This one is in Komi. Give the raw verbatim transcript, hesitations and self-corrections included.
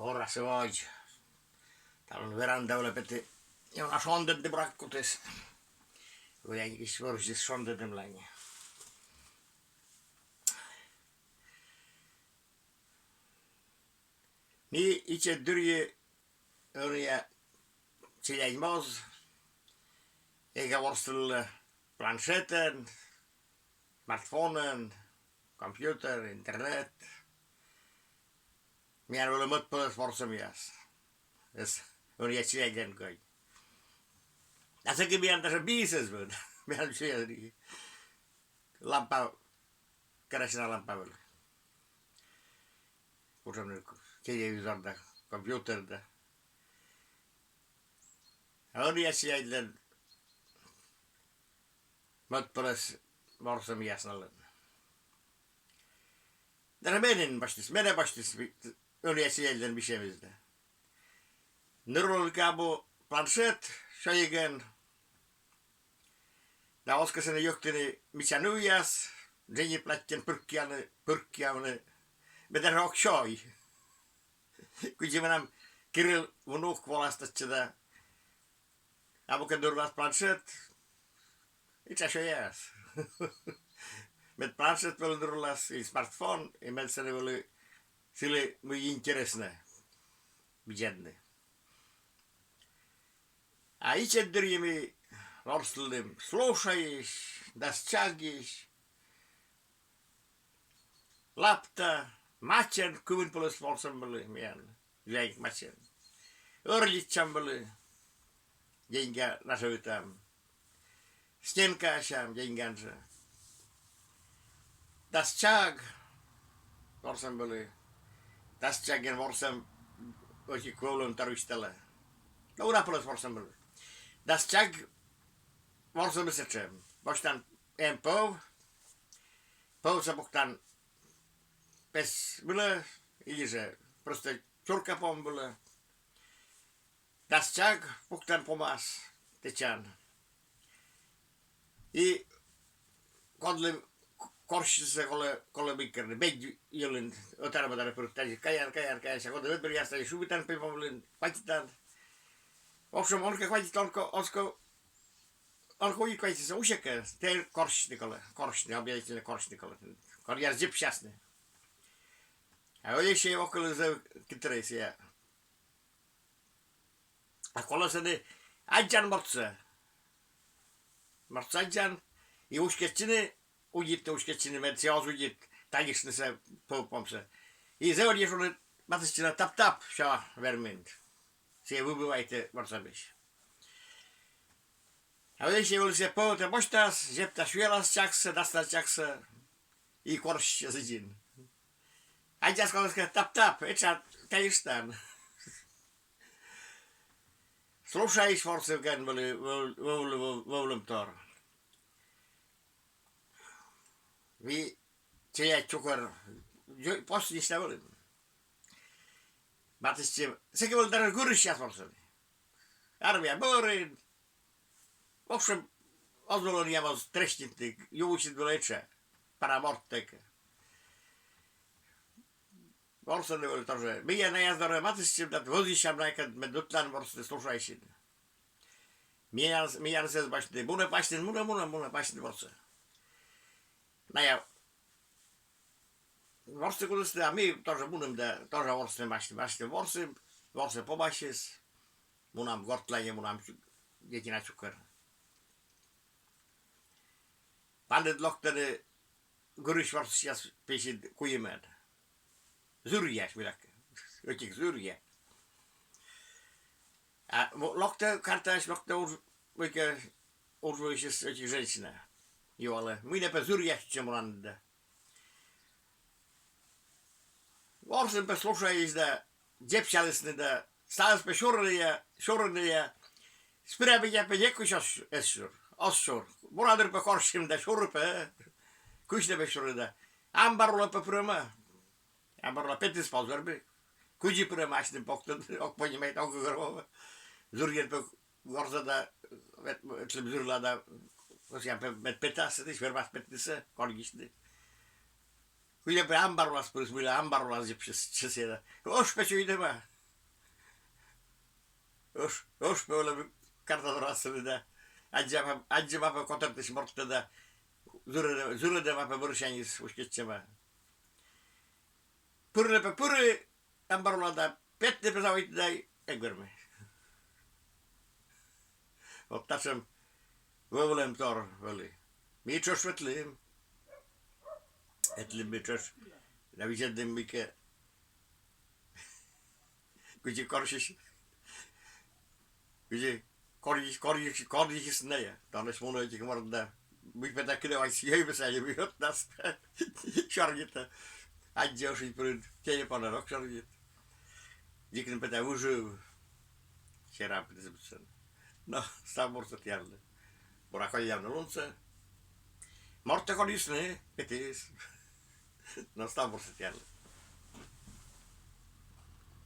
Бура сы водз. Талун веранда вылӧ пети. И уна шондӧдны буракӧ кутіс. Вӧлі нин кысь вӧрзис шондӧдӧмлань. Ми ичӧт дырйи ӧнія челядь моз эг ворслы планшетӧн, смартфонӧн, компьютер, интернет. Миян вӧлі мӧдпӧлӧс ворсӧмъяс. Эз, ӧнія челядьлӧн кодь. А сэки миян даже биыс эз вӧв. Миян челядьлӧн лампа, керосина лампа вӧлі. Кутшӧм нин телевизор да, компьютер да. А ӧнія челядьлӧн мӧдпӧлӧс ворсӧмъяс налӧн. Даже менӧ босьтіс, менӧ босьтіс ӧнія челядьлӧн висьӧмыс да. Ныр вӧлі кӧ абу планшет сёйигӧн, да оз кӧ сэні йӧктыны мича нывъяс, дженьыд платтьӧн пыркъявны, пыркъявны, ме даже ог сёй. Кыдзи менам Кирилл внук волас татчӧ да. Абу кӧ ныр вылас планшет, и тшӧтш сёяс. Мед планшет вӧлі ныр вылас, и смартфон, и мед сэні вӧлі сылы мый интереснӧ видзӧдны. А ичӧт дырйи ми ворслім слушайысь, дас чагйысь, лапта, мачӧн, кывын пӧлӧс ворсӧм вӧлі миян, зэв ёна мачӧн. Ӧрльӧдчам вӧлі, деньга нажӧвитам. Стенка ӧшам деньгаӧн жӧ. Дас чаг ворсӧм вӧлі. Дас чагйӧн ворсӧм ӧтик вӧвлӧмтор висьталӧ. Но уна пӧлӧс ворсӧм вӧлі. Дас чаг ворсӧмыс сэтшӧм. Босьтан эм пӧв, пӧвсӧ пуктан пес вылӧ, или жӧ просто чурка пом вылӧ. Дас чаг пуктан помас, тэчан. И кодлы к-, корсьнысӧ колӧ, колӧ мый керны, медь йылын ӧтарӧ-мӧдарӧ пыртан, каян, каян, каян, сэсся коді ӧд бӧръяс, тайӧ шыбитан пӧв вылын, кватитан. В общем, он кӧ кватит, он кӧ, он кӧ, он кӧ уйи квайтыны, усьӧ кӧ, тэ корсьны колӧ, корсьны, обязательно корсьны колӧ. Кодъяс дзебсясны. А Олексей окота зэв хитрӧй сійӧ. А колӧ сэні аддзан мортсӧ. Мортсӧ аддзан и уськӧдчыны, удитны, уськӧдчыны, мед сійӧ оз удит тадзкыштнысӧ, пӧв помсӧ. И зэв ӧдйӧ шуны матыстчыны: тап-тап, всё, вермин. Сійӧ выбывайтӧ ворсӧмысь. А Олексей вӧлі сійӧ пӧвтӧ босьтас, дзебтас сюялас чагсӧ, дас чагсӧ и корсьӧ сідзи. Аддзас колӧ, скажет: тап-тап, этша тадзкыштан. Слушайысь ворсігӧн вӧлі вӧв-, вӧв-, вӧв-, вӧвлӧмтор. Ми челядь чукӧр, ё-, посниста вӧлім. Матыстчим, сэки вӧлі даже гырысьяс ворсӧны. Армия бӧрын. В общем, оз вӧлӧй ӧнія моз трӧститны, юысьыд вӧлі этша, пара морт тэкӧ. Ворсӧны вӧлі тоже. Миян наяс дорӧ матыстчим да вӧзйысям найӧкӧд, мед ӧтлаын ворсны слушайысьны. Миян, миянсӧ эз басьтны. Мунӧ пасьным, мунӧ, мунӧ, мунӧ пасьным ворсӧ. Ная ворсны кутісны, а ми тоже мунім да тоже ворсны, пасьным, пасьным ворсім, ворсӧ помасис. Мунам гортленӧ, мунам чу-, детина чукӧр. Паныд локтӧны гырысь ворсысьяс песьыд куимӧн. Зыръяӧсь, мыйлакӧ. Ӧтик зыръя. А во-, локтӧ картаӧсь, локтӧ уж-, мыйкӧ уж вылысь ӧтик женщина. Юалӧ: мый нӧ пӧ зыръяӧсь сэтчӧ мунанныд да? Ворсім пӧ слушайысь да, дзебсялісны да, ставыс пӧ сюрӧны да, сюрӧны да. Сюрӧ пӧ, дзебсьӧ пӧ, некысь оз сю-, эз сюр, оз сюр. Бура дыр пӧ корсим да, сюрӧ пӧ. Кысь нӧ пӧ сюрӧны да? Амбар улӧ пӧ пырӧма. Амбар улӧ петіс пӧ, оз вермы. Кыдзи пырӧма, асьным пӧ ог тӧд, ог понимайт, ог гӧгӧрво. Зырйӧн пӧ горза да, вет-, ветлӧма зырла да, кӧсъям пӧ, мед петас, сэтысь вермас петнысӧ, кольгысьны. Кыдз пӧ амбар улас пырис, мыйла амбар улас дзебсис, дзебсис да. Оз пӧ чуйдӧма. Ош, ош пӧ вӧлӧм карта дорас сылы да. Аддзӧма, аддзӧма пӧ котӧртысь мортӧс да. Зырӧдӧма, зырӧдӧма пӧ бӧрсяньыс уськӧдчӧма. Пырны пӧ пырны амбар улӧ да, петны пӧ заводиті да, эг вермы. Вот татшӧм вӧвлӧмтор вӧлі. Ми тшӧтш ветлім. Ветлім ми тшӧтш. Да видзӧдлім мыйкӧ. Кыдзи корсьысь. Кыдзи корйысь, корйысь, корйысьыс найӧ. Таысь мунӧ ӧтик морт да. Мый пӧ тай кыдзи вайис йӧймис, а мый ӧтнас пӧ сёрнитӧ. Аддзӧ ӧшинь пырыд, телефонӧн ог сёрнит. Дзик нин пӧ тай выжыв. Серам петіс быдсӧн. Но став бурсӧ тіянлы. Бура коллявны лунсӧ. Мортӧ корйисны, петіс. Но став бурсӧ тіянлы.